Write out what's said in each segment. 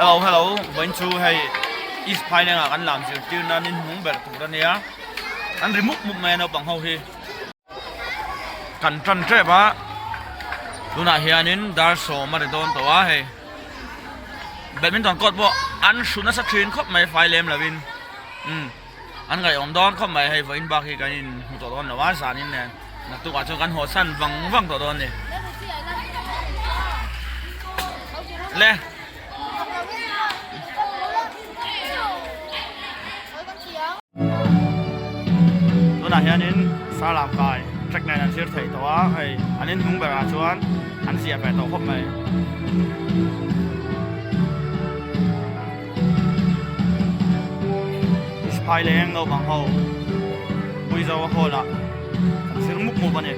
Hello hello vawiin chu hei East Phaileng ah kan lam zirtir na nin hnung ber tur ania an ri mup mup mai a naupang ho hi. Kan tan tep a tunah hianin dar sawm a ri dawn tawh a hei badminton court pawh an hru nasa thin khawp mai fai lem lovin umm an ngaihawm dawn khawp mai hei vawiin bak hi kan in hmu tawh dawn lo a zanin nen naktukah chuan kan haw san vang vang tawh dawn a ni le. Tunah hianin Sarlam kai track nen an zir theih tawh a, hei an inhnung berah chuan an ziah ve tawh khawp mai. Sipai leng naupang ho Puizo hall ah an zir mup mup a ni.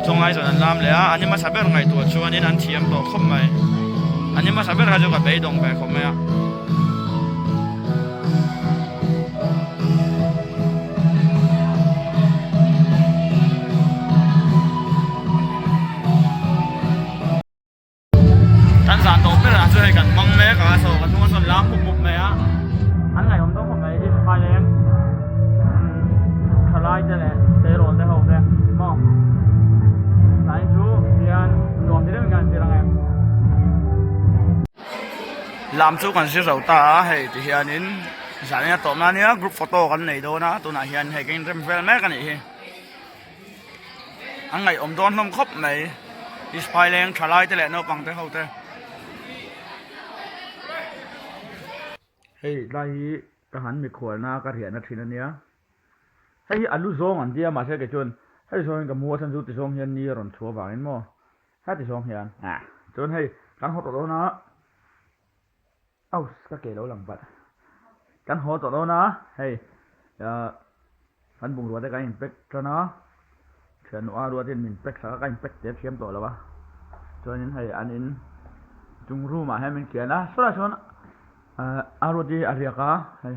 Chawngai chuan an lam leh a, an hmasa ber ngaihtuah chuanin an thiam tawh khawp mai. An hmasa ber kha chu ka beidawng ve khawp mai a. Kan zan tawh ber ah chu hei kan hmang mek a saw kan hnung a sawn lam mup mup mai a an ngaihawm deuh khawp mai hi Thailand thalai te leh tleirawl te ho te maw tlai chu hian nuam ti deuhin kan zir ang em. Lam chu kan zir zo ta a hei ti hianin zanin a tawp na ania group photo kan nei dawn a tunah hian hei ka inrem vel mek a nih hi. An ngaihawm dawn hlawm khawp mai East Phaileng thalai te leh naupang te ho te. Hei tlai hi ka han mikhualna ka riahna thin ania hei hi alu zawng an tia mahse kei chuan hei zawngin ka mu a chhan chu ti zawng hian ni a rawn chhuah avangin maw heti zawng hian chuan hei kan haw tawh dawn a. Aus ka ke lo lang palh. Kan haw tawh dawn a, hei kan bungrua te kan in pack tan a, thiannu a ruatin min pack sak a, ka in pack te thiam tawh lo a, chuanin hei an in chung room ah hian min kian a, sawlai sawn a ruat hi a riak a, hei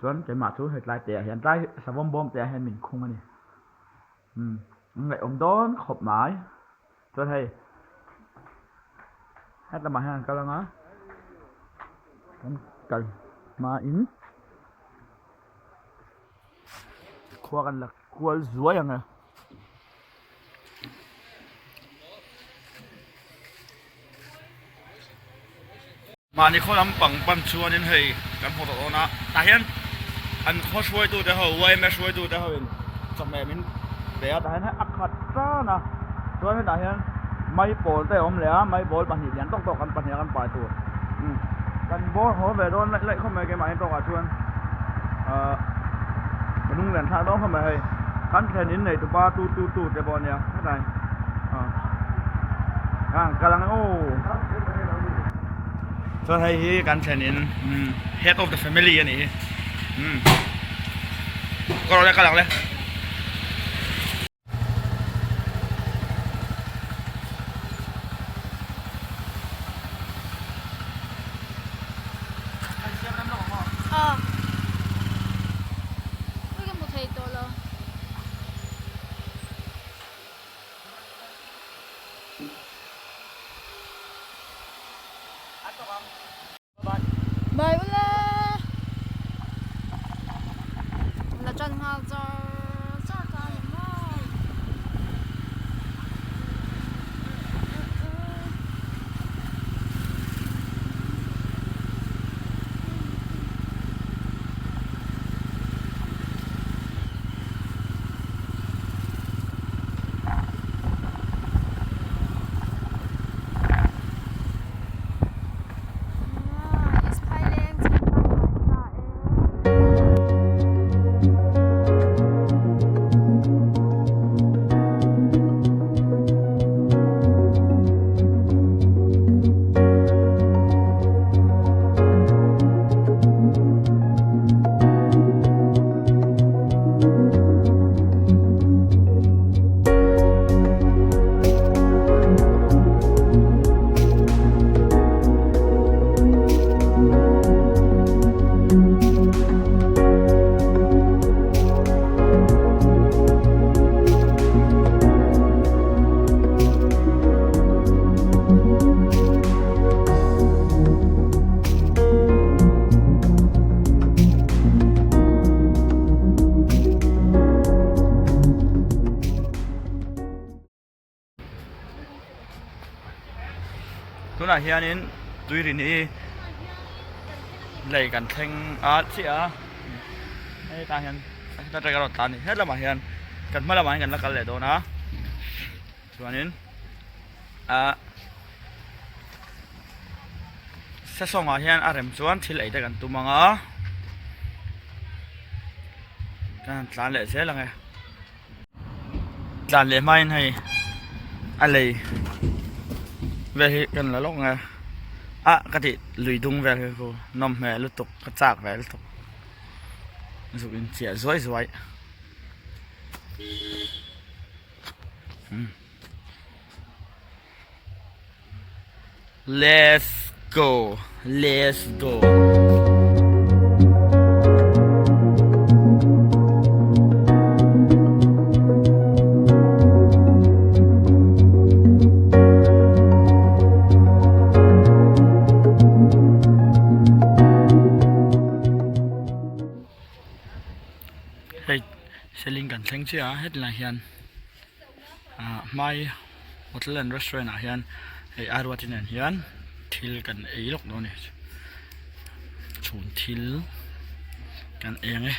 chuan keimah chu hei tlai te ah hian tlai savawm bawm te ah hian min khung a ni, umm ngaihawm dawn khawp mai. Chuan hei hetlamah hian an kal ang a an kal hmain khua kan la kual zuai ang e. Mahni khaw lampang pan chuanin hei kan hmu tawh dawn a tah hian an khaw hruaitute ho yma hruaitute ho in chawhmeh min pe a tah hian hei a khat tan a chuan hetah hian maipawl te a awm leh a maipawl pahnih lian tawk tawk kan pahnih a kan pai tur umm kan bawr haw ve dawn laih laih khawp mai keimahni tawkah chuan ahh ka hnung lian thlak dawn khawp mai hei kan thlen in nei tupa tu tu tu te pawh a nia hetlai ah khan kal ang e aw. Chuan hei hi kan thlen in head of the family a nih hi umm ka rawh le ka lak le. Bye ule. La tran nghal char char ta ni maw. Tunah hianin Tuirini lei kan thleng a chiah a, hetah hian heta tang a rawn tlan a ni. He lamah hian kan hma lamah hian kan la kal leh dawn a, chuanin ah sesawngah hian a rem chuan thil ei te kan tum ang a, kan han tlan leh zel ang e. Tlan leh hmain hei a lei vel hi kan la lawk nge a ka tih lui dung vel hi chu nawm hmel lutuk ka chak ve lutuk zuk in chiah zuai zuai Let's go let's go. Hei seling kan thleng chiah a hetlai hian ah hmai hotel and restaurant ah hian hei Aruati nen hian thil kan ei lawk dawn a ni chhun thil kan ei ang e.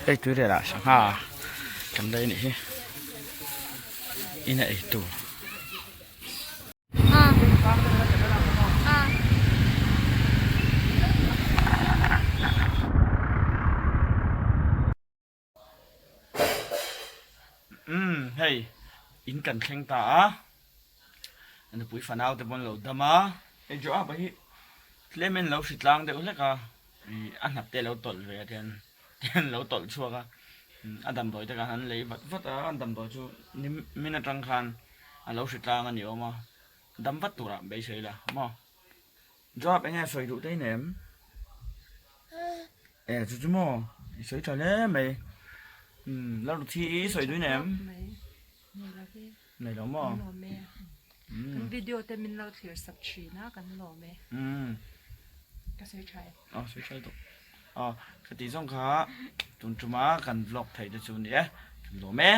Hei tui rel ah sangha kan lei anih hi ina ei tur. Umm hei in kan thleng ta a nupui fanau te pawn lo dam a hei Joab-a hi tlem in lo hri tlang deuh hlek a ih a hnap te a lo tawlh ve a tian tian lo tawlh chhuak a a damdawi te khan an lei vat vat a a damdawi chu nimin atang khan a lo hri tlang a ni awm a dam vat turah beisei la maw. Joab enge a sawi duh te inem? E chu chu maw i sawi tha hle mai. Umm Lalruthi i sawi duh inem? Nei lo maw? Kan video te min lo thlir sak thin a kan lawm e. Umm. Ka sawi tha em? Aw sawi tha lutuk. Aw ka tih zawng kha tun tuma kan vlog theih te chu ni e. Kan lawm e.